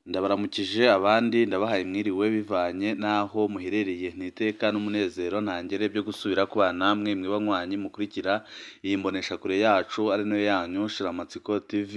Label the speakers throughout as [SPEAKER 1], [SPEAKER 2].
[SPEAKER 1] Ndabaramukije abandi ndabahaye mwiriwe bivanye n'aho muherereye, ni iteka n'umunezero ntangere byo gusubira kubana namwe mwibanywanyi mukurikira iyi mboneshakure yacu ari nayo yanyu Shiramatsiko TV.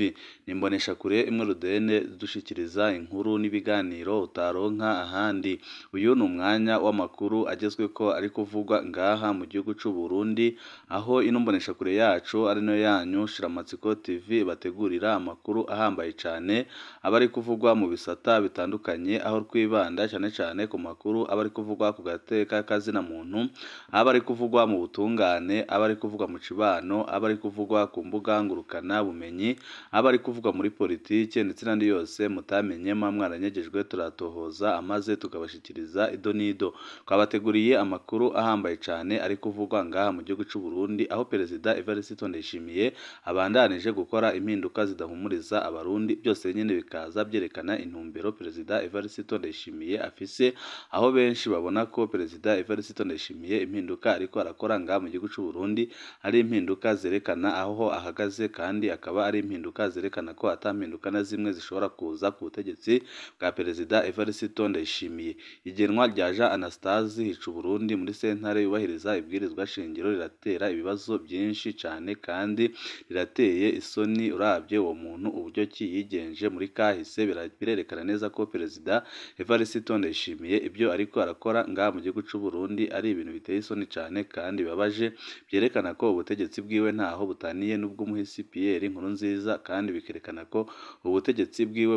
[SPEAKER 1] Ni imboneshakure imwe rudende idushikiriza inkuru n'ibiganiro utaronka ahandi. Uyu ni umwanya w'amakuru agezweko ari kuvugwa ngaha mu gihugu c'u Burundi, aho ino mboneshakure yacu ari nayo yanyu Shiramatsiko TV bategurira amakuru ahambaye cane aba ari kuvugwa mu bisata bitandukanye, aho twibanda cyane cyane ku makuru aba ari kuvugwa ku gateka kazina muntu, aba ari kuvugwa mu butungane, aba ari kuvugwa mu cibano, aba ari kuvugwa ku mbuga ngurukana bumenyi, aba ari kuvugwa muri politike ndetse n'andi yose mutamenye mwa mwaranyegejwe, turatohoza amaze tukabashikiriza ido n'ido. Twabateguriye amakuru ahambaye cyane ari kuvugwa ngaha mu gihugu c'u Burundi, aho Perezida Evariste Ndayishimiye abandanije gukora impinduka zidahumuriza abarundi, byose nyene bikaza byerekana intumbero Perezida Evariste Ndayishimiye afise, aho benshi babona ko Perezida Evariste Ndayishimiye impinduka ariko arakora ngaha mu gihugu c'u Burundi ari impinduka zerekana aho ahagaze, kandi akaba ari impinduka zerekana ko ata mpinduka na zimwe zishobora kuza ku butegetsi bwa Perezida Evariste Ndayishimiye. Igenwa rya Jean Anastase Hicuburundi muri sentare yubahiriza ibwirizwa shingiro riratera ibibazo byinshi cane kandi rirateye isoni uravye uwo muntu uburyo ki yigenje muri kahise, birerekana neza ko Perezida Evariste Ndayishimiye ibyo ariko arakora ngaha mu gihugu c'u Burundi ari ibintu biteye isoni cane kandi bibabaje, byerekana ko ubutegetsi bwiwe ntaho butaniye n'ubw'umuhisi Pierre Nkurunziza, kandi bikerekana ko ubutegetsi bwiwe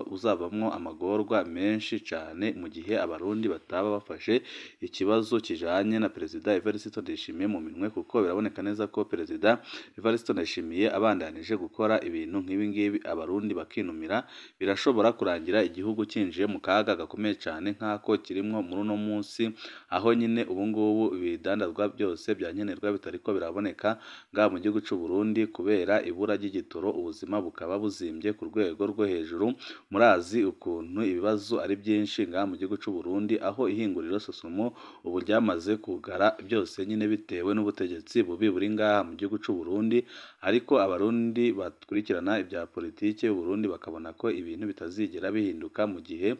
[SPEAKER 1] buzavamwo amagorwa menshi cane mu gihe abarundi bataba bafashe ikibazo kijanye na Perezida Evariste Ndayishimiye mu minwe, kuko biraboneka neza ko Perezida Evariste Ndayishimiye abandanije gukora ibintu nk'ibi ngibi abarundi bakinumira, birashobora kurangira igihugu kinjiye mu kaga gakomeye cane nk'ako kirimwo muri uno munsi, aho nyine ubu ngubu ibidandazwa byose byankenerwa bitariko biraboneka ngaha mu gihugu c'u Burundi kubera ibura ry'igitoro, ubuzima bukaba buzimbye ku rwego rwo hejuru. Murazi ukuntu ibibazo ari byinshi ngaha mu gihugu c'u Burundi, aho ihinguriro Sosomo ubu ryamaze kugara, byose nyine bitewe n'ubutegetsi bubi buri ngaha mu gihugu c'u Burundi. Ariko abarundi bakurikirana ibya politike y'u Burundi bakabona ko ibintu bitazigera bihinduka mu gihe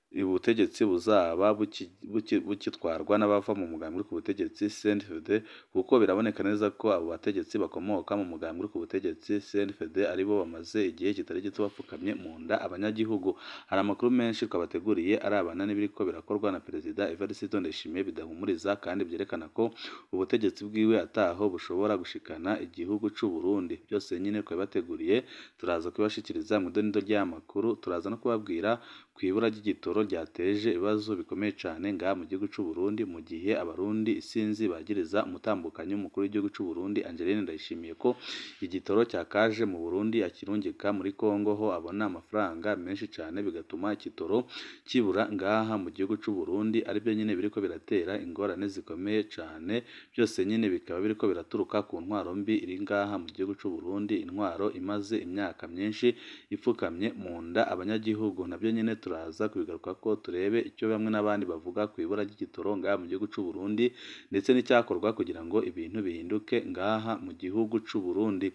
[SPEAKER 1] ubutegetsi buzaba bukitwarwa n'abava mu mugambi uri ku butegetsi CNDD-FDD, kuko biraboneka neza ko abo bategetsi bakomoka mu mugambi uri ku butegetsi CNDD-FDD aribo bamaze igihe kitari gito bapfukamye mu nda abanyagihugu. Hari amakuru menshi twabateguriye arabana n'ibiriko birakorwa na Perezida Evariste Ndayishimiye bidahumuriza kandi byerekana ko ubutegetsi bwiwe ataho bushobora gushikana igihugu c'u Burundi. Byose nyine twabibateguriye, turaza kubibashikiriza mu idonido ry'aya makuru, turaza no kubabwira kw'ibura ry'igitoro ryateje ibibazo bikomeye cane ngaha mu gihugu c'u Burundi, mu gihe abarundi isinzi bagiriza umutambukanyi w'umukuru w'igihugu c'u Burundi Angeline Ndayishimiye ko igitoro cyakaje mu Burundi akirungika muri Kongo ho abona amafaranga menshi cane, bigatuma igitoro kibura ngaha mu gihugu c'u Burundi, aribyo nyine biriko biratera ingorane zikomeye cane. Byose nyine bikaba biriko biraturuka ku ntwaro mbi iri ngaha mu gihugu c'u Burundi, intwaro imaze imyaka myinshi ipfukamye mu nda abanyagihugu. Nabyo nyine turaza kubigaruka ko turebe icyo bamwe n'abandi bavuga ku ibura ry'igitoro ngaha mu gihugu c'u Burundi, ndetse n'icyakorwa kugira ngo ibintu bihinduke ngaha mu gihugu c'u Burundi.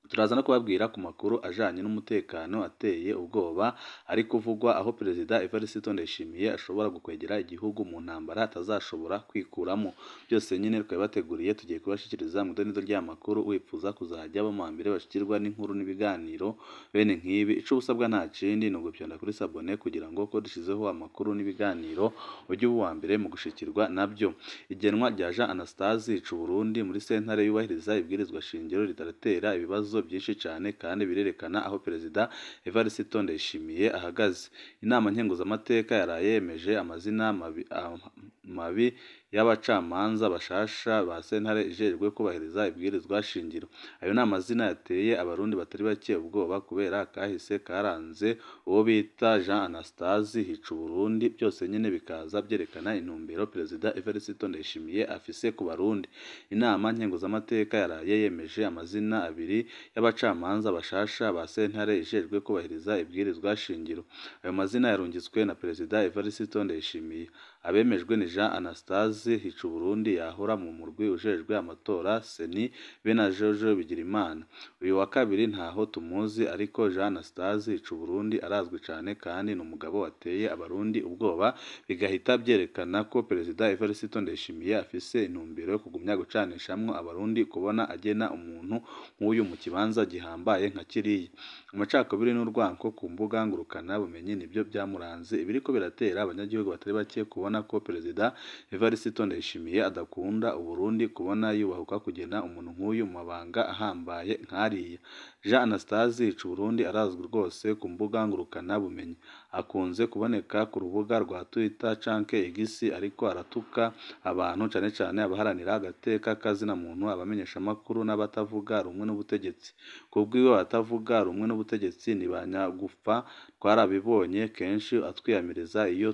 [SPEAKER 1] Turaza no kubabwira ku makuru ajanye n'umutekano ateye ubwoba ari kuvugwa, aho Perezida Evariste Ndayishimiye ashobora gukwegera igihugu mu ntambara atazashobora kwikuramo. Byose nyine twabibateguriye, tugiye kubashikiriza mu idonido ry'aya makuru. Wipfuza kuzajya aba mu mbere bashikirwa n'inkuru n'ibiganiro bene nk'ibi, ico usabwa nta kindi ni ugupyonda kuri sabone kugira ngo ko dushizeho amakuru n'ibiganiro ujye uba uwa mbere mu gushikirwa nabyo. Igenwa rya Jean Anastase Hicuburundi muri sentare yubahiriza ibwirizwa shingiro riratera ibibazo byinshi cyane kandi birerekana aho Perezida Evariste Ndayishimiye ahagaze. Inama nkenguzamateka yaraye yemeje amazina mabi y'abacamanza bashasha ba sentare ijejwe kubahiriza ibwirizwa shingiro. Ayo ni amazina yateye abarundi batari bake ubwoba kubera kahise karanze uwo bita Jean Anastase Hicuburundi, byose nyine bikaza byerekana intumbero Perezida Evariste Ndayishimiye afise ku barundi. Inama nkenguzamateka yaraye yemeje amazina abiri y'abacamanza bashasha ba sentare ijejwe kubahiriza ibwirizwa shingiro. Ayo mazina yarungitswe na Perezida Evariste Ndayishimiye. Abemejwe ni Jean Anastase Hicuburundi yahora mu murwi ujejwe amatora CENI be na Jojo Bigirimana. Uyu wa kabiri ntaho tumuzi, ariko Jean Anastase Hicuburundi arazwi cane kandi ni umugabo wateye abarundi ubwoba, bigahita byerekana ko Perezida Evariste Ndayishimiye afise intumbero yo kugumya gucanishamwo abarundi, kubona agena umuntu nk'uyu mu kibanza gihambaye nka kiriya. Amacakubiri n'urwanko ku mbuga ngurukana bumenyi nibyo byamuranze, ibiriko biratera abanyagihugu batari bake kubona ko Perezida Evariste Ndayishimiye adakunda Uburundi, kubona yubahuka kugena umuntu nk'uyu mu mabanga ahambaye nk'ariya. Jean Anastase Hicuburundi arazwi rwose ku mbuga ngurukana bumenyi, akunze kuboneka ku rubuga rwa Twitter canke X, ariko aratuka abantu cane cane abaharanira agateka kazina muntu, abamenyeshamakuru n'abatavuga rumwe n'ubutegetsi. Kubwiwe abatavuga rumwe n'ubutegetsi ni ba nyagufa, twarabibonye kenshi atwiyamiriza iyo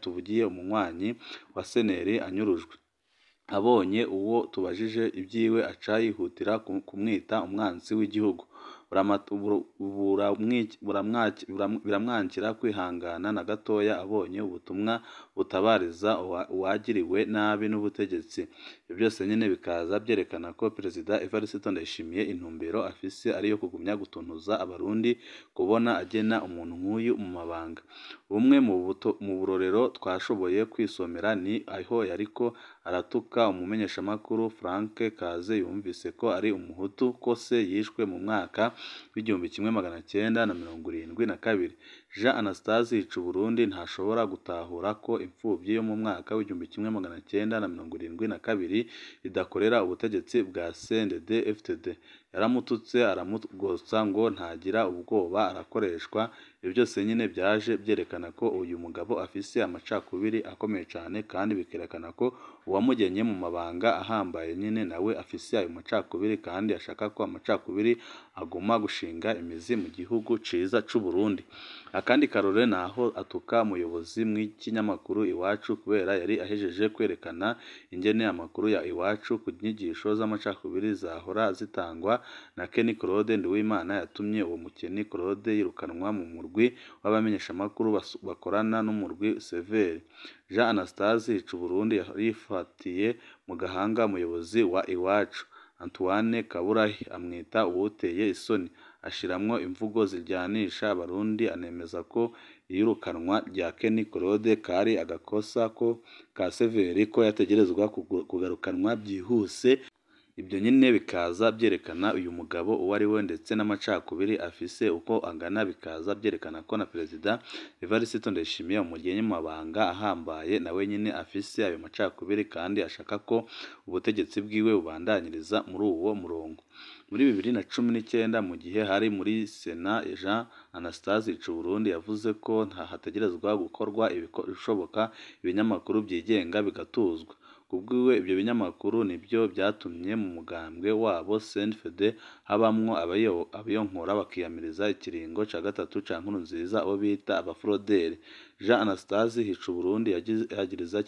[SPEAKER 1] tuvugiye umunywanyi wa seneri anyurujwe. Abonye uwo tubajije ibyiwe aca yihutira kumwita umwansi w'igihugu. Biramwankira kwihangana na gatoya abonye ubutumwa butabariza uwagiriwe nabi n'ubutegetsi. Ibyo byose nyine bikaza byerekana ko Perezida Evariste Ndayishimiye intumbero afise ari iyo kugumya gutuntuza abarundi, kubona agena umuntu nk'uyu mu mabanga. Bumwe mu burorero twashoboye kwisomera ni aho yariko aratuka umumenyeshamakuru Frank Kaze yumvise ko ari umuhutu, ko se yishwe mu mwaka w'1972. Jean Anastase Hicuburundi ntashobora gutahura ko imfuvyi yo mu mwaka w'1972 idakorera ubutegetsi bwa CNDD-FDD. Yaramututse aramugotsa ngo ntagira ubwoba arakoreshwa. Ibyo byose nyine byaje byerekana ko uyu mugabo afise amacakubiri akomeye cane, kandi bikerekana ko uwamugenye mu mabanga ahambaye nyine nawe afise ayo macakubiri, kandi ashaka ko amacakubiri aguma gushinga imizi mu gihugu ciza c'u Burundi. Akandi karore naho atuka umuyobozi mw'ikinyamakuru Iwacu kubera yari ahejeje kwerekana ingene amakuru ya Iwacu ku nyigisho z'amacakubiri zahora zitangwa na Kenny Claude Nduwimana yatumye uwo Kenny Claude yirukanwa mu murwi w'abamenyeshamakuru bakorana n'umurwi Severe. Jean Anastase Hicuburundi yarifatiye mu gahanga umuyobozi wa Iwacu Antoine Kaburahe, amwita uwuteye isoni, ashiramwo imvugo ziryanisha abarundi, anemeza ko iyirukanwa rya Kenny Claude kari agakosa ko ka Severi, ko yategerezwa kugarukanwa byihuse. Ibyo nyine bikaza byerekana uyu mugabo uwo ari we ndetse n'amacakubiri afise uko angana, bikaza byerekana ko na Perezida Evariste Ndayishimiye umugenye mu mabanga ahambaye nawe nyine afise ayo macakubiri, kandi ashaka ko ubutegetsi bwiwe bubandanyiriza muri uwo murongo. Muri 2019 mu gihe hari muri Sena, Jean Anastase Hicuburundi yavuze ko hategerezwa gukorwa ibishoboka ibinyamakuru byigenga bigatuzwa. Kubwiwe ibyo binyamakuru nibyo byatumye mu mugambwe wabo CNFD habamwo abayonkora bakiyamiriza ikiringo ca gatatu ca Nkurunziza, abo bita abafrodere. Jean Anastase Hicuburundi yagiriza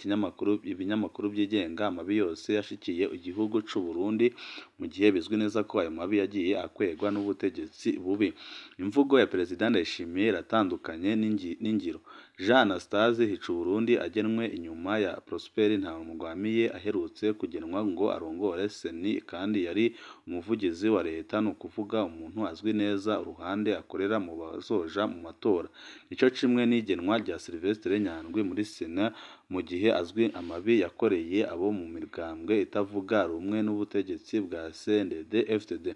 [SPEAKER 1] ibinyamakuru byigenga amabi yose yashikiye igihugu c'u Burundi, mu gihe bizwi neza ko ayo mabi yagiye akwegwa n'ubutegetsi bubi. Imvugo ya Perezida Ndayishimiye iratandukanye n'ingiro. Jean Anastase Hicuburundi agenwe inyuma ya Prosper Ntawugwamiye aherutse kugenwa ngo arongore CENI, kandi yari umuvugizi wa leta, ni ukuvuga umuntu azwi neza uruhande akorera mu bazoja mu matora. Nico cimwe n'igenwa rya Sylvestre Nyandwi muri Sena, mu gihe azwi amabi yakoreye abo mu migambwe itavuga rumwe n'ubutegetsi bwa CNDD-FDD.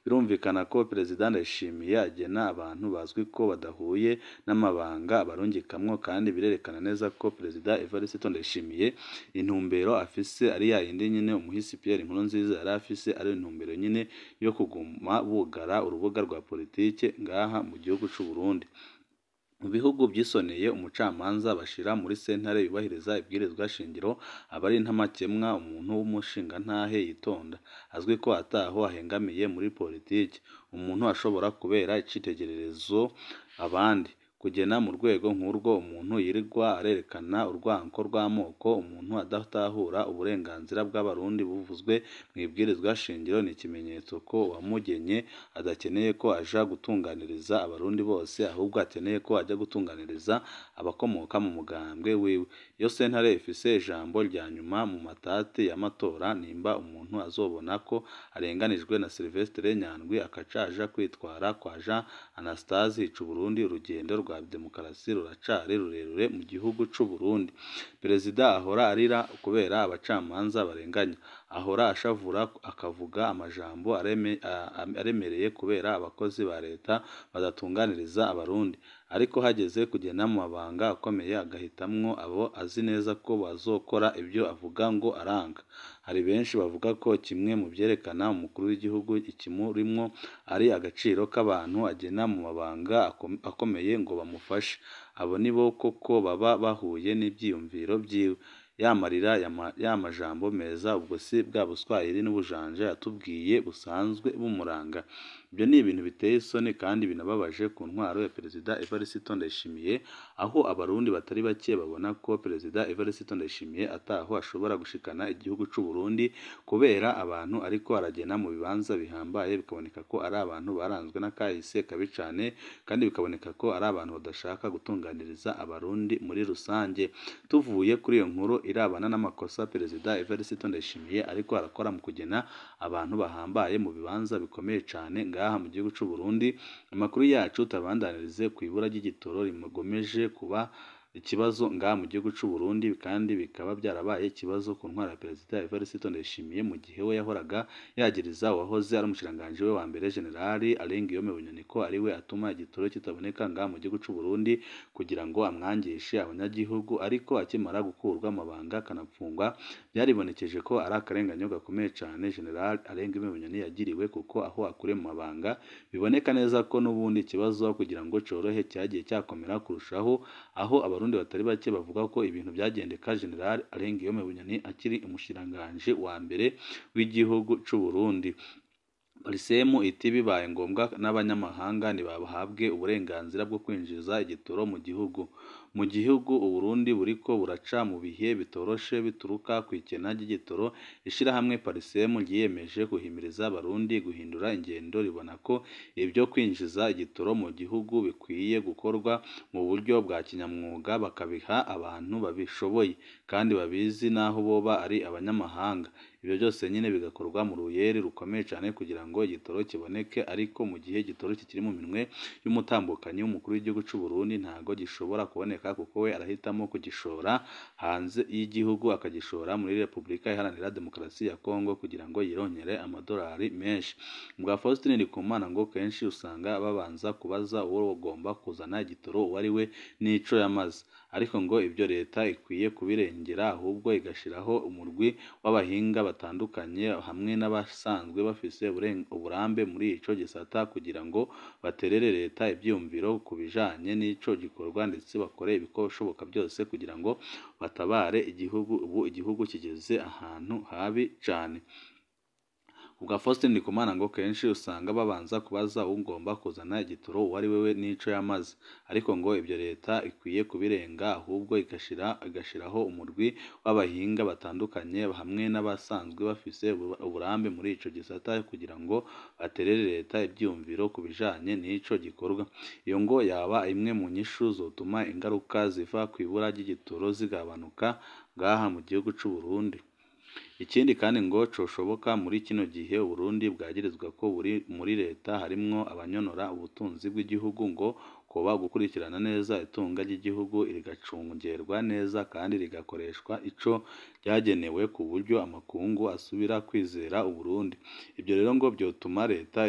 [SPEAKER 1] Birumvikana ko Perezida Ndayishimiye agena abantu bazwi ko badahuye n'amabanga abarungikamwo, kandi birerekana neza ko Perezida Evariste Ndayishimiye intumbero afise ari yayindi nyine umuhisi Pierre Nkurunziza yari afise, ari intumbero nyine yo kuguma bugara urubuga rwa politike ngaha mu gihugu c'u Burundi. Mu bihugu byisoneye umucamanza bashira muri sentare yubahiriza ibwirizwa shingiro aba ari intamakemwa, umuntu w'umushingantahe yitonda, azwi ko ataho ahengamiye muri politiki, umuntu ashobora kubera icitegererezo abandi. Kugena mu rwego nk'urwo umuntu yirirwa arerekana urwanko rw'amoko, umuntu adatahura uburenganzira bw'Abarundi buvuzwe mu ibwirizwa shingiro, ni ikimenyetso ko uwamugenye adakeneye ko aja gutunganiriza Abarundi bose, ahubwo akeneye ko aja gutunganiriza abakomoka mu mugambwe wiwe. Iyo sentare ifise ijambo rya nyuma mu matati y'amatora, nimba umuntu azobona ko arenganijwe na Sylvestre Nyandwi akaca aja kwitwara kwa Jean Anastase Hicuburundi, urugendo rwa demokarasi ruracari rurerure mu gihugu c'u Burundi. Perezida ahora arira kubera abacamanza barenganya, ahora ashavura akavuga amajambo aremereye kubera abakozi ba leta badatunganiriza Abarundi, ariko hageze kugena mu mabanga akomeye agahitamwo abo azi neza ko bazokora ibyo avuga ngo aranga. Hari benshi bavuga ko kimwe mu vyerekana umukuru w'igihugu ikimurimwo ari agaciro k'abantu agena mu mabanga akomeye ngo bamufashe. Abo nibo koko baba bahuye n'ivyiyumviro vyiwe. Ya marira, ya majambo meza, ubwo si bwa buswahili n'ubujanja yatubwiye busanzwe bumuranga. Ibyo ni ibintu biteye isoni kandi binababaje ku ntwaro ya Perezida Evariste Ndayishimiye, aho Abarundi batari bake babona ko Perezida Evariste Ndayishimiye ataho ashobora gushikana igihugu c'u Burundi kubera abantu ariko aragena mu bibanza bihambaye, bikaboneka ko ari abantu baranzwe n'akahise kabi cane, kandi bikaboneka ko ari abantu badashaka gutunganiriza Abarundi muri rusange. Tuvuye kuri iyo nkuru irabana n'amakosa Perezida Evariste Ndayishimiye ariko arakora mu kugena abantu bahambaye mu bibanza bikomeye cane ngaha mu gihugu c'u Burundi, amakuru yacu tabandanirize ku ibura ry'igitoro rimugomeje kuba ikibazo ngaha mu gihugu c'u Burundi, kandi bikaba byarabaye ikibazo ku ntwaro ya Perezida Evariste Ndayishimiye mu gihe we yahoraga yagiriza uwahoze ari umushikiranganji we wa mbere General Alain Guillaume Bunyoni ko ari we atuma igitoro kitaboneka ngaha mu gihugu c'u Burundi kugira ngo amwangishe abanyagihugu, ariko akimara gukurwa amabanga akanapfungwa byaribonekeje ko ari akarenganyo gakomeye cane General Alain Guillaume Bunyoni yagiriwe, kuko aho akuriye mu mabanga biboneka neza ko n'ubundi ikibazo kugira ngo corohe cyagiye cyakomera kurushaho, aho Abarundi batari bake bavuga ko ibintu byagendeka General Alain Guillaume Bunyoni akiri umushikiranganji wa mbere w'igihugu c'u Burundi. Parisemu iti bibaye ngombwa n'abanyamahanga ntibahabwe uburenganzira bwo kwinjiza igitoro mu gihugu. Mu gihugu Uburundi buriko buraca mu bihe bitoroshe bituruka ku ikena ry'igitoro, ishirahamwe Parisemu ryiyemeje guhimiriza Abarundi guhindura ingendo, ribona ko ibyo kwinjiza igitoro mu gihugu bikwiye gukorwa mu buryo bwa kinyamwuga, bakabiha abantu babishoboye kandi babizi naho boba ari abanyamahanga. Ibyo byose nyine bigakorwa mu ruyeri rukomeye cyane kugira ngo igitoro kiboneke, ariko mu gihe igitoro kikiri mu minwe y'umutambukanyi w'umukuru w'igihugu c'u Burundi ntago gishobora kuboneka, kuko we arahitamo kugishora hanze y'igihugu, akagishora muri Repubulika Iharanira Demokarasi ya Kongo kugira ngo yironkere amadolari menshi. Mbwa Faustin Ndikumana ngo kenshi usanga babanza kubaza uwo ugomba kuzana igitoro uwo ari we n'ico yamaze, ariko ngo ibyo leta ikwiye kubirengera, ahubwo igashiraho umurwi w'abahinga batandukanye hamwe n'abasanzwe bafise uburambe muri ico gisata kugira ngo baterere leta ivyiyumviro ku bijanye n'ico gikorwa, ndetse bakore ibishoboka byose kugira ngo batabare igihugu. Ubu igihugu kigeze ahantu habi cane. Ubwa Faustin Ndikumana ngo kenshi usanga babanza kubaza ugomba kuzana igitoro uwo ari we n'ico yamaze, ariko ngo ibyo leta ikwiye kubirenga, ahubwo igashiraho umurwi w'abahinga batandukanye hamwe n'abasanzwe bafise uburambe muri ico gisata kugira ngo baterere leta ivyiyumviro ku bijanye n'ico gikorwa. Iyo ngo yaba imwe mu nyishu zotuma ingaruka ziva kw'ibura ry'igitoro zigabanuka ngaha mu gihugu c'u Burundi. Ikindi kandi ngo coshoboka muri kino gihe Uburundi bwagirizwa ko buri muri leta harimwo abanyonora ubutunzi bw'igihugu, ngo koba gukurikirana neza itunga ry'igihugu rigacungerwa neza kandi rigakoreshwa ico ryagenewe ku buryo amakungu asubira kwizera Uburundi. Ibyo rero ngo byotuma leta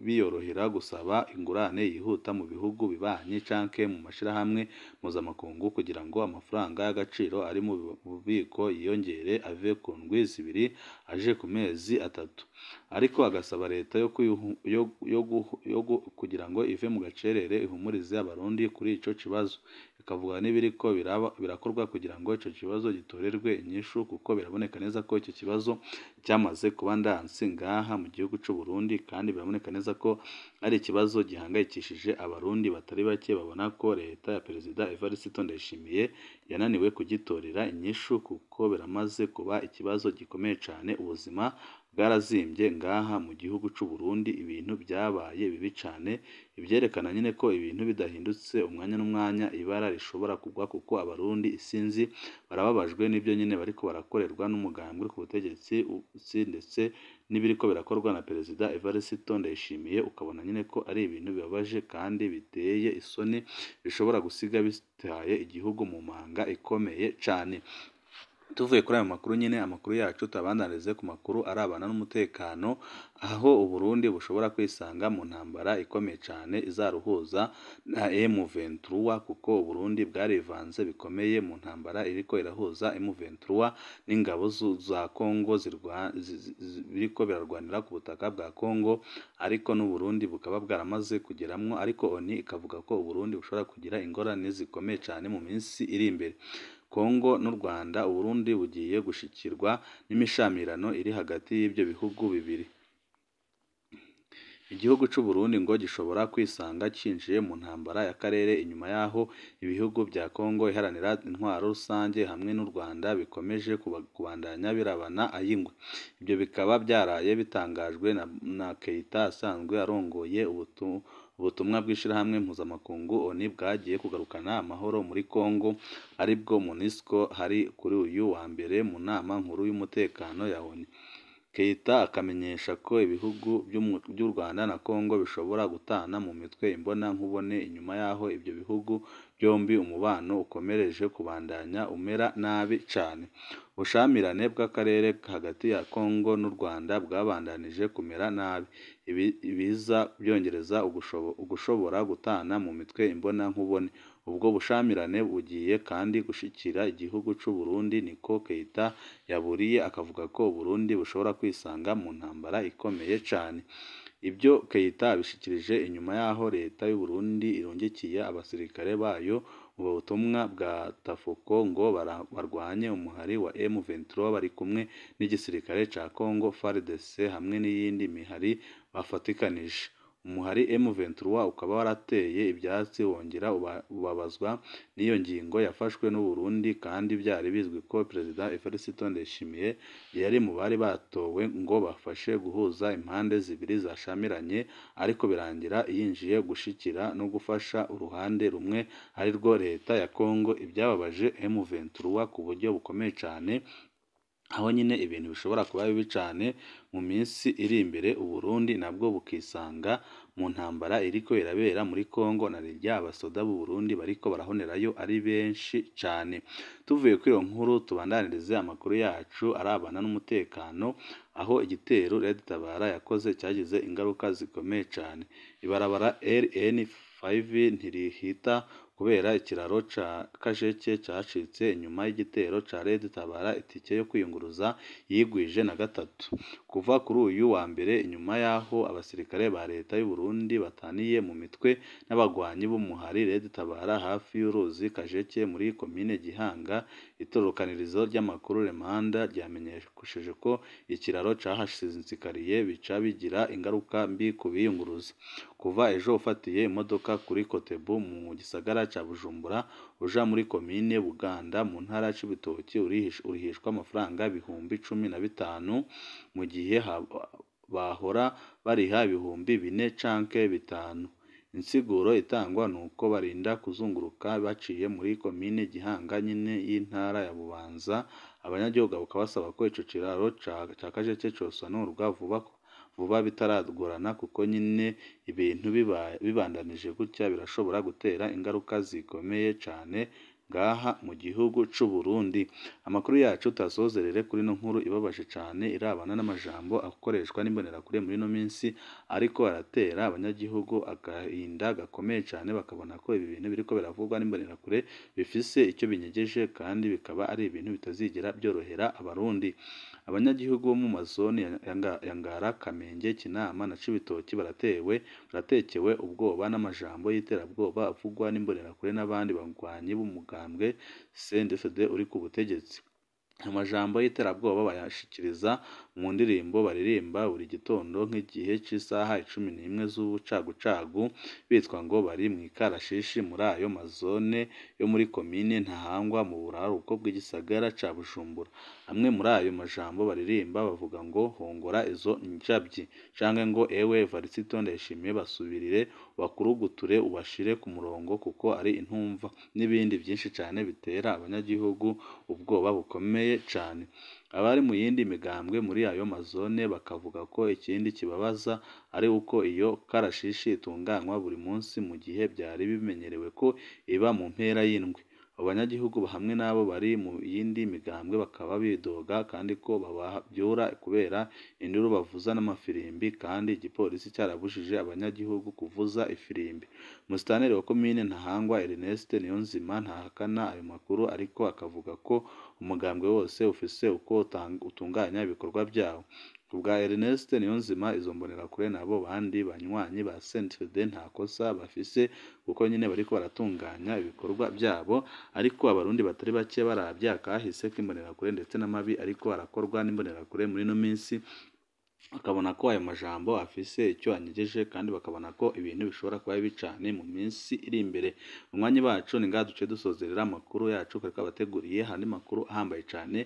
[SPEAKER 1] biyorohera gusaba ingurane yihuta mu bihugu bibanyi canke mu mashirahamwe mpuzamakungu kugira ngo amafaranga y'agaciro ari mu bubiko yiyongere ave ku ndwi zibiri aje ku mezi atatu. Ariko agasaba leta yo kugira ngo ive mu gacerere ihumurize Abarundi kuri ico kibazo, ikavuga n'ibiriko birakorwa kugira ngo ico kibazo gitorerwe inyishu inyishu, kuko biraboneka neza ko icyo kibazo cyamaze kuba ndansi ngaha mu gihugu c'u Burundi, kandi biraboneka neza ko ari ikibazo gihangayikishije abarundi batari bake, babona ko leta ya Perezida Evariste Ndayishimiye yananiwe kugitorera inyishu, kuko biramaze kuba ikibazo gikomeye cane. Ubuzima bwarazimbye ngaha mu gihugu c'u Burundi, ibintu byabaye bibi cane, ivyerekana nyine ko ibintu bidahindutse umwanya n'umwanya ibara rishobora kugwa, kuko abarundi isinzi barababajwe n'ibyo nyine bariko barakorerwa n'umugambwe ku butegetsi ndetse n'ibiriko birakorwa na Perezida Evariste Ndayishimiye, ukabona nyine ko ari ibintu bibabaje kandi biteye isoni, bishobora gusiga bitaye igihugu mu manga ikomeye cane. Tuvuye kuri ayo makuru nyine, amakuru yacu tuyabandanirize ku makuru arabana n'umutekano, aho Uburundi bushobora kwisanga mu ntambara ikomeye cane izaruhuza na M23, kuko Uburundi bwarivanze bikomeye mu ntambara iriko irahuza M23 n'ingabo za Kongo biriko birarwanira ku butaka bwa Kongo, ariko n'Uburundi bukaba bwaramaze kugeramwo, ariko ONU ikavuga ko Uburundi bushobora kugira ingorane zikomeye cane mu minsi iri imbere. Kongo n'u Rwanda, Uburundi bugiye gushikirwa n'imishamirano iri hagati y'ibyo bihugu bibiri. Igihugu c'u Burundi ngo gishobora kwisanga cinjiye mu ntambara y'akarere inyuma y'aho ibihugu bya Kongo iharanira intwaro rusange hamwe n'u Rwanda bikomeje kubandanya birabana ay'ingwe. Ibyo bikaba byaraye bitangajwe na Keita asanzwe arongoye ubutumwa bw'ishirahamwe mpuzamakungu ONU bwagiye kugarukana amahoro muri Kongo, aribwo MONUSCO, hari kuri uyu wa mbere mu nama nkuru y'umutekano ya ONU. Keita akamenyesha ko ibihugu by'u Rwanda na Kongo bishobora gutana mu mitwe imbona nkubone inyuma y'aho ibyo bihugu byombi umubano ukomereje kubandanya umera nabi cane. Ubushamirane bw'akarere hagati ya Kongo n'u Rwanda bwabandanije kumera nabi, ibiza byongereza ugushobora gutana mu mitwe imbona nkubone. Ubwo bushamirane bugiye kandi gushikira igihugu c'u Burundi, niko Keita yaburiye, akavuga ko Uburundi bushobora kwisanga mu ntambara ikomeye cane. Ibyo Keita abishikirije inyuma y'aho leta y'u Burundi irungikiye abasirikare bayo mu butumwa bwa Tafuko ngo barwanye umuhari wa M23 bari kumwe n'igisirikare ca Congo FARDC hamwe n'iyindi mihari bafatikanije. Umuhari M23 ukaba warateye ivyatsi wongera ubabazwa n'iyo ngingo yafashwe n'u Burundi, kandi byari bizwi ko Perezida Evariste Ndayishimiye yari mu bari batowe ngo bafashe guhuza impande zibiri zashamiranye, ariko birangira yinjiye gushikira no gufasha uruhande rumwe arirwo leta ya Congo, ibyababaje M23 ku buryo bukomeye cane, aho nyine ibintu bishobora kuba bibi cane mu minsi iri imbere, Uburundi nabwo bukisanga mu ntambara iriko irabera muri Kongo, na rirya abasoda b'u Burundi bariko barahonerayo ari benshi cane. Tuvuye kuri iyo nkuru tubandanirize amakuru yacu arabana n'umutekano, aho igitero Red Tabara yakoze cyagize ingaruka zikomeye cane. Ibarabara RN5 ntirihita kubera ikiraro ca Kajeke cacitse inyuma y'igitero ca Red Tabara, itike yo kwiyunguruza yigwije na gatatu. Kuva kuri uyu wa mbere inyuma y'aho abasirikare ba leta y'u Burundi bataniye mu mitwe n'abagwanyi b'umuhari Red Tabara hafi y'uruzi Kajeke muri komine Gihanga, itorokanirizo ry'amakuru Remanda ryamenyesheje ko ikiraro cahasinzikariye bica bigira ingaruka mbi ku biyunguruza. Kuva ejo ufatiye imodoka kuri Kotebu mu gisagara ca Bujumbura uja muri komine Buganda mu ntara ya Cibitoki urihishwa amafaranga 15,000, mu gihe bahora bariha 4,000 canke 5,000. Insiguro itangwa nuko barinda kuzunguruka baciye muri komine Gihanga nyene y'intara ya Bubanza. Abanyagihugu bakaba basaba ko ico kiraro ca Kajeke cosanurwa vuba bitaragorana, kuko nyine ibintu bibandanije gutya birashobora gutera ingaruka zikomeye cane ngaha mu gihugu c'u Burundi. Amakuru yacu tasozerere kuri no nkuru ibabaje cane irabana n'amajambo akoreshwa n'imbonerakure muri no minsi, ariko aratera abanyagihugu agahinda gakomeye cane, bakabona ko ibi bintu biriko biravugwa n'imbonerakure bifise icyo binyegeje, kandi bikaba ari ibintu bitazigera byorohera abarundi. Abanyagihugu bo mu mazoni ya Ngara, Kamenge, Kinama na Cibitoki baratekewe ubwoba n'amajambo y'iterabwoba avugwa n'imbonerakure n'abandi bagwanyi b'umugambwe CNDD uri ku butegetsi. Amajambo y'iterabwoba bayashikiriza mu ndirimbo baririmba buri gitondo nk'igihe c'isaha 11 z'ubucagucagu, bitwa ngo bari mw'ikarashishi muri ayo mazone yo muri komine Ntahangwa mu buraruko bw'igisagara ca Bujumbura. Amwe muri ayo majambo baririmba bavuga ngo hongora izo njabyi, canke ngo ewe Evariste Ndayishimiye basubirire ubakuruguture ubashire ku murongo kuko ari intumva, n'ibindi vyinshi cane bitera abanyagihugu ubwoba bukomeye cane. Abari mu yindi migambwe muri ayo mazone bakavuga ko ikindi kibabaza ari uko iyo karashishi itunganywa buri munsi mu gihe vyari bimenyerewe ko iba mu mpera y'indwi. Abo banyagihugu hamwe n'abo bari mu yindi migambwe bakaba bidoga kandi ko babavyura kubera induru bavuza n'amafirimbi, kandi igipolisi carabujije abanyagihugu kuvuza ifirimbi. Musitanteri wa komine Ntahangwa Ernest Niyonzima ntahakana ayo makuru, ariko akavuga ko umugambwe wose ufise uko utunganya ibikorwa vyawo. Kubwa Ernest Niyonzima, izo mbonerakure n'abo bandi banywanyi ba CNDD nta kosa bafise kuko nyene bariko baratunganya ibikorwa vyabo, ariko abarundi batari bake baravye akahise k'imbonerakure ndetse n'amabi ariko arakorwa n'imbonerakure muri ino minsi, bakabona ko ayo majambo afise ico anyegeje, kandi bakabona ko ibintu bishobora kuba bibi cane mu minsi iri imbere. Banywanyi bacu, ni ngaha duciye dusozerera amakuru yacu twari twabateguriye. Andi makuru ahambaye cane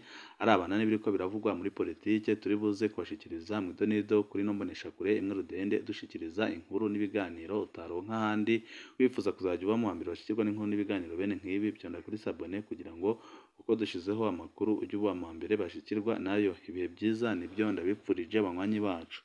[SPEAKER 1] arabana n'ibiriko biravugwa muri politike turi buze kubashikiriza mw'idonido kuri ino mboneshakure imwe rudende, dushikiriza inkuru n'ibiganiro utaronka ahandi. Wifuza kuzaja uba mu wambere bashikirwa n'inkuru n'ibiganiro bene nk'ibi, vyonda kuri sabone kugira ngo uko dushizeho amakuru ujye uba mu wambere bashikirwa nayo. Ibihe vyiza nivyo ndabipfurije banywanyi bacu.